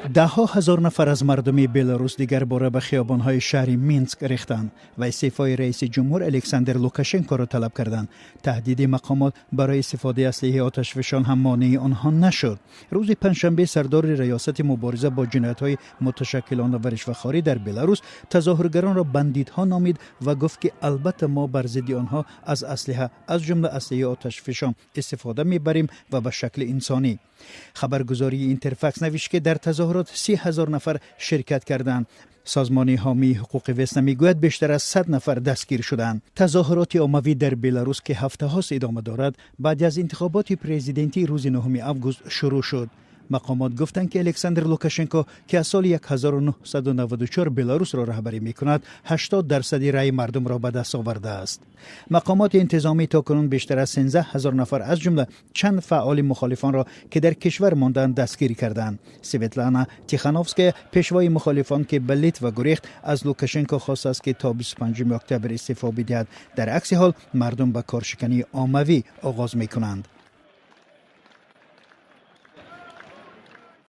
Даҳҳо ҳазор нафар аз мардуми Беларус дигар бора ба хиёбонҳои шаҳри Минск рехтанд ва истеъфои раиси ҷумҳур Александр Лукашенкоро талаб карданд. Таҳдиди мақомот барои истифодаи аслиҳаи оташфишон ҳам монеи онҳо нашуд. Рӯзи панҷшанбе сардори раёсати мубориза бо ҷиноятҳои муташаккилона ва ришвахорӣ дар Беларус тазоҳургаронро бандитҳо номид ва гуфт, ки албатта мо бар зидди онҳо аз аслиҳа, аз ҷумла аслиҳаи оташфишон, истифода мебарем ва ба шакли инсонӣ. Хабаргузории Интерфакс навишт, ки дар тазоҳурот 30 000 нафар ширкат карданд. Созмони ҳомии ҳуқуқи Весна мегӯяд, бештар аз 100 нафар дастгир шуданд. Тазоҳуроти оммавӣ дар Беларус, ки ҳафтаҳост идома дорад, баъд аз интихоботи президентӣ рӯзи 9 август шурӯъ шуд. Мақомот гуфтанд, ки Александр Лукашенко, ки аз соли 1994 Беларусро раҳбарӣ мекунад, 80 дарсади раъи мардумро ба даст овардааст. Мақомоти интизомӣ то кунун бештар аз 13 ҳазор нафар, аз ҷумла чанд фаъоли мухолифонро, ки дар кишвар монданд, дастгир карданд. Светлана Тихановская, пешвои мухолифон, ки ба Литва гурехт, аз Лукашенко хостааст, ки то 25 октябр истеъфо бидиҳад, дар акси ҳол мардум ба коршикании оммавӣ оғоз мекунанд.